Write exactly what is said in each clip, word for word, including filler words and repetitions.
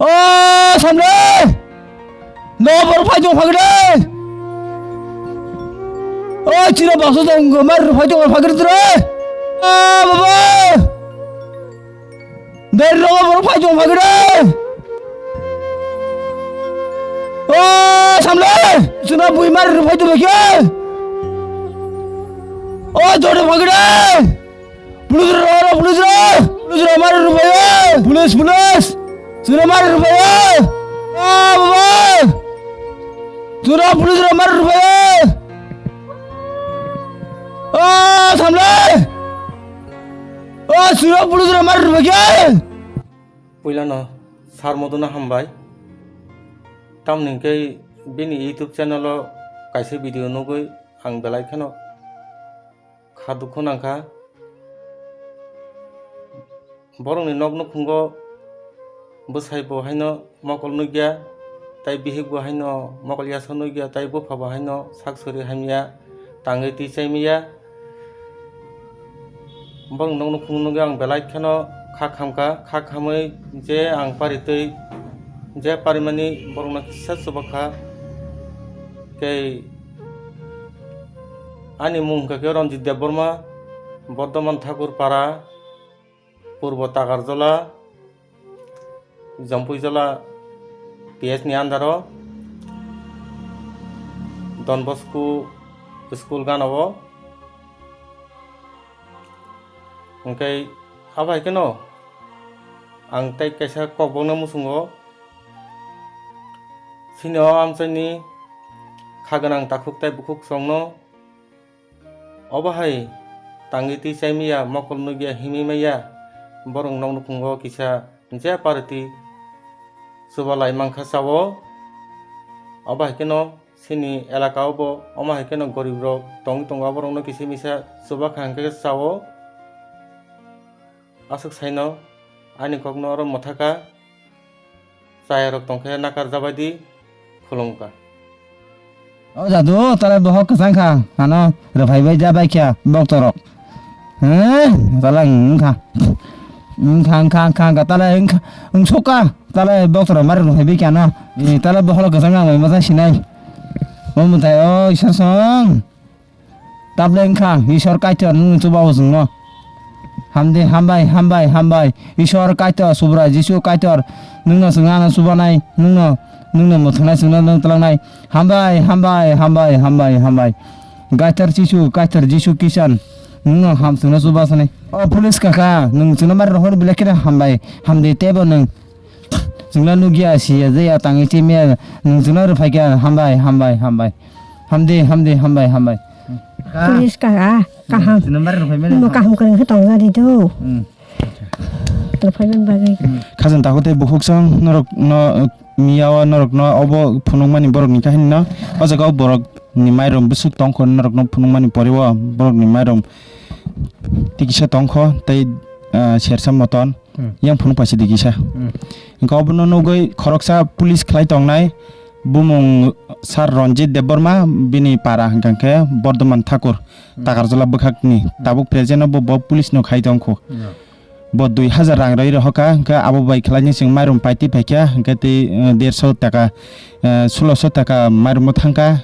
O samle! No bor phai tong phagre! O chira bakso tong mar phai tong phagre tre! O baba! Der rogo bor phai tong phagre! O samle! Chuna bui mar phai tong phagre! O dore phagre! Police rok, police rok, police rok mari rwbaio. Police, police. Chwra mari rwbaio. Ah, baba. Chwra police rok mari rwbaio. Ah, samle. Ah, chwra police rok mari rwbaikhe. Puilano sar modono hambai. Tamni hwnkhe bini YouTube channel o kaisa video nugwi ang belai kheno kha dukhu nangkha. Borokni nok nukhungo bwsai bo haino mokol nukya, tei bihik bo haino mokol yasa nukya, tei bupha bo haino sak suri hamya, tangwi twi chaimaya. Borokni nok nukhung nugwi ang belai kheno kha khamkha, kha khamwi je ang paritwi je parimani borokno kisa chubakha. Tei ani mung hwnkha khe Ranjit Debbarma, Bordhoman Thakur Para, Purbo Takarjala, Jampuijala P S ni under o Don Bosco school gana o. Hwnkhe abo hai kheno ang tei kaisa kokbokno muchungo. Chini o amchaini kha gwnang takhuk tei bukhuk chwngno obo hai tangwi twi chaimaya, mokol nukya, himwi maya, borok nok nukhungo kisa je party chubalai mankha chao. Obo hai kheno chini elaka o bo omo hai kheno gorib rok tongwi tongo, aborokno kisa misa chubakha hwnkhe chao. Aswk saino ani kokno oro mwthaka. Chayarok tongkhe nakar jabaidi khulumkha. O jadu, tala bohok kwchang kha, ano rwphai bai ja bai kha boktorok. He, tala wngkha. Wngkha, wngkha, wngkha, wngkha, tala wngkha, wngsukha, tala boktorok mari rwphai bai kha no. E, tala bohok kwchang nang bai ma sinai. O mwtai o Isor song. Tablet wngkha, Isor Kaitor nwng chuba o chwngno. Hamdi, hambai, hambai, hambai. Isor Kaitor, Subrai, Jisu Kaitor, nwngno chwngno ano chubanai, nwngno, nwngno mwthwngnai, chwngno nwng twlangnai. Hambai, hambai, hambai, hambai, hambai. Kaitor Jisu, Kaitor Jisu Kisan, nwngno ham chwngno chuba sanai. O police kaka, nwng chwngno mari rohor belai kheno hambai, hamdi teibo nwng. Chwngno nukya, siya, jeya, tangwi chimya, nwng chwngno rwphaikha, hambai, hambai, hambai. Hamdi, hamdi, hambai, hambai. Police ka, ah, kaham. Chwngno mari rwphaimani. Mo kaham kwrwng khe tongjadi do. Hmm. Rwphaimani bagwi. Hmm. Khajang takhuk tei bukhuk song norok no, miya o norok no obo phunukmani borok ni kahini no. O jaga o borok ni mairum bwswk tongkho norok no phunukmani pore o borok ni mairum tikisa tongkho tei, ah, sersa moton. Hmm. Yang phunuk paisa di kisa. Hmm. Hingke obono nugui khoroksa police khlai tongnai bumung Sir Ranjit Debbarma, bini para hingka khe Bordhoman Thakur, hmm, Takarjala bwkhakni. Hmm. Tabuk present o bo, bo police no khai tongkho. Yeah. Bo dui hazar rang rwi rohorkha, hingke abo bai khlaini chwng mairum paiti phaikha, hingke tei, eh, derso taka, eh, sulosho taka mairumo thangkha.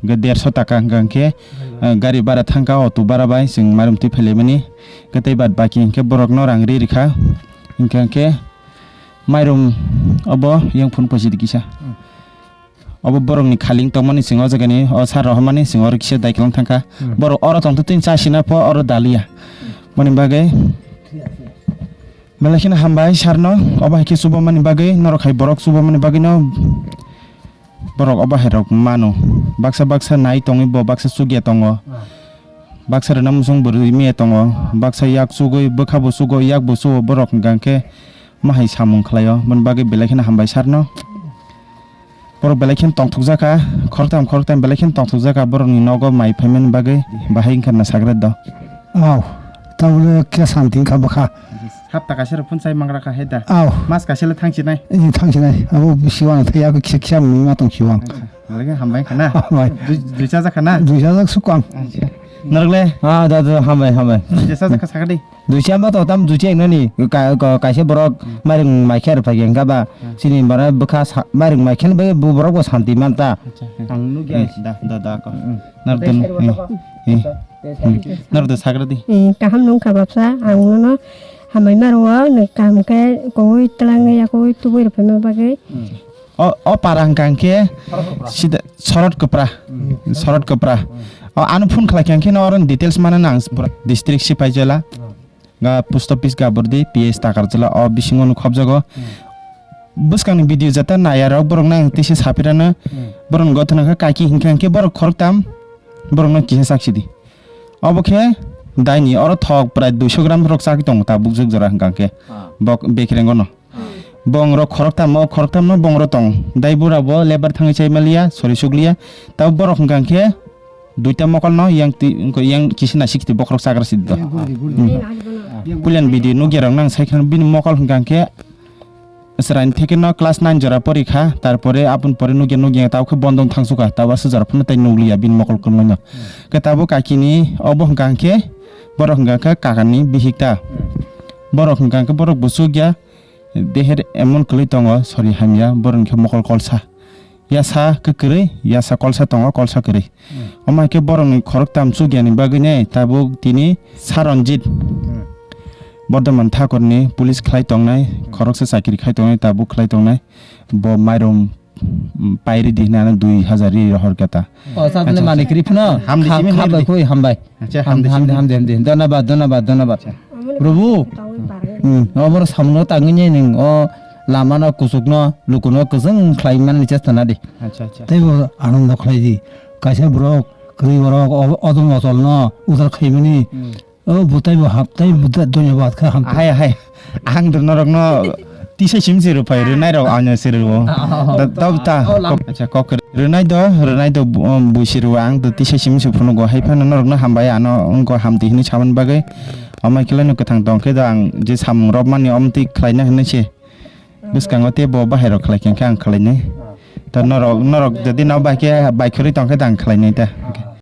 Hingke derso taka hingka khe, eh, gari bara thangkha, auto bara bai chwng mairum twi phailaimani. Hingke tei baad baki hingke borokno rang ri rikha. Hingka khe mairum obo yang phunuk paisa di kisa. Hmm. Obo borokni khaling tongmani chwng o jagani o sar rohormani chwng oro kisa daikwlang thangkha. Hmm. Borok oro tongtwtwini chasina pho oro daliya. Mani bagwi belai kheno hambai sir no obo hai khe chubamani bagwi, norok hai borok chubamani bagwi no. Borok obo hai rok mano. Baksa baksa nai tongwi bo baksa chukya tongo. Ah. Baksa rwna muchung bo rwmya tongo. Ah. Baksa yak chugwi bwkha bo chugo, yak bo chugo, borok hwnkha khe ma hai samung khlaio. Boni bagwi belai kheno hambai sir no. Borok belai kheno tongthokjak kha, khoroktham khoroktham belai kheno tongthokjak kha borokni nogo mai phaimani bagwi. Bahai wngkha na sakret do. Aw, tabole khe santi wngkha bwkha. Hapta kaisa rok phun chai mangra kha hai da. Aw. Mas kaisa le thang chinai. Ee, thang chinai. Abo bisi wano thai, abo kisa kisa mungma tong si wang. Acha, belai khe hambai wngkha na? Hambai. Dui, dui chajak kha na? Dui chajak sukang. Acha. Narwkle? Ah, da, da, hambai, hambai. Jesa jesa sakadi. Duicha ma to tam duicha nani ka, ka, kaisa borok Hmm. mairung maikhe rw phai khe ba Hmm. chini bara bwkha sa-, mairung maikhe ba bu borok bo santi man ta. Acha. Ang nugya. Hmm, da, da, da, ko. Hmm. Narwkle. Hmm. Hmm. Hmm. Narwkle sakradi. Eh, kaham nung kha bapsa, ang nono hambai maro, nung kaham khe koi tlang ya koi tubui rw phai ma bagwi. Hmm. O, o para hwnkha hwnkhe sida Sorot Kwpra. Sorot Kwpra. O, ano phone khlai kha hwnkhe no oro details mano nang pura district Sipaijala. Ga post office ga bordi P S Takarjala o bisingo no khobjago. Bwskangni video jata nayarok borok nang tisa sapirano borok gothana kha kaki hwnkha hwnkhe borok khoroktam borok no kisa saksidi. Obo khe daini oro thok prai duiso gram rok chagwi tongo tabuk jwk jora hwnkha hwnkhe. Ah. Bok bekrengo no. Bongrok khoroktam, o khoroktam no bongrok tong. Dai bura bo lebar thangwi chai maliya, sori sukliya. Tabo borok hwnkha khe duita mokol no yang twi, wngkha yang kisi nasi kiti bokhorok chagra sidi do. Yang gurdi, gurdi. Hmm. Yang Pulen gurdi. Video nugya rok nang sai khe bini mokol hwnkha khe chwraini theke no class nine jora pori kha, tarpore aboni pore nugya nugya tabo khe bondong thangsu kha, tabo aswk jora phano tai nukliya bini mokol kwrwngno. Khe tabo kakini obo hwnkha khe borok hwnkha khe kakani bihik ta. Borok hwnkha khe borok bo chukya. Deher emon kwlwi tongo, sori hamya, borok ni khe mokol kolsa. Yasa kwkwrwi, yasa kolsa tongo, kolsa kwrwi. Hmm. Omo hai khe borok ni khoroktam chukya ni bagwi ne tabuk tini Saranjit. Hmm. Bordhoman Thakur ni police khlai tongnai, Hmm. khoroksa chakiri khai tongnai, tabuk khlai tongnai. Bo mairum, mm, pairi di hinwi ano dui hajar ri rohor khe ta. O, sa tini Acha, mani acha. Kri phano. Hamdi Kha-, simi kha hamdi. Bai khui, hambai. Acha, Ham-, hamdi hamdi, simi. Hamdi, hamdi. Dhonnobad, dhonnobad, dhonnobad. Acha. Prabhu. Hmm, o borok samungno tangwi nai nwng o lama no, kuchuk no, luku no kwchwng khlai mani chesta na di. Acha, acha. Tei bo anando khlai di. Kaisa borok, kwrwi borok, o-, odom ochol no udar khaimani. Hmm. O bwtai bo hap, tei bwtai dhonnobad kha ham. Ahai, ahai. Ang do norok no tisa sim se rw phai, rwnai rok ano se rw o. Ah, ah, ah. Da, da, da. Oh, lam- Kok, acha, kok rwnai do, rwnai do, um, bui se rw ang do tisa sim se phunu go. Hai phano norok no hambai ano wngko hamti hinwi saman bagwi. Amai khe no kwthang tong khe do ang je samung rok mani omtwi khlai na hinwi se. Bwskango tei bo bahai rok khlai khe ang khlai nai. Ta norok, norok jodi no bai khe bai khurui tong khe do ang khlai nai ta.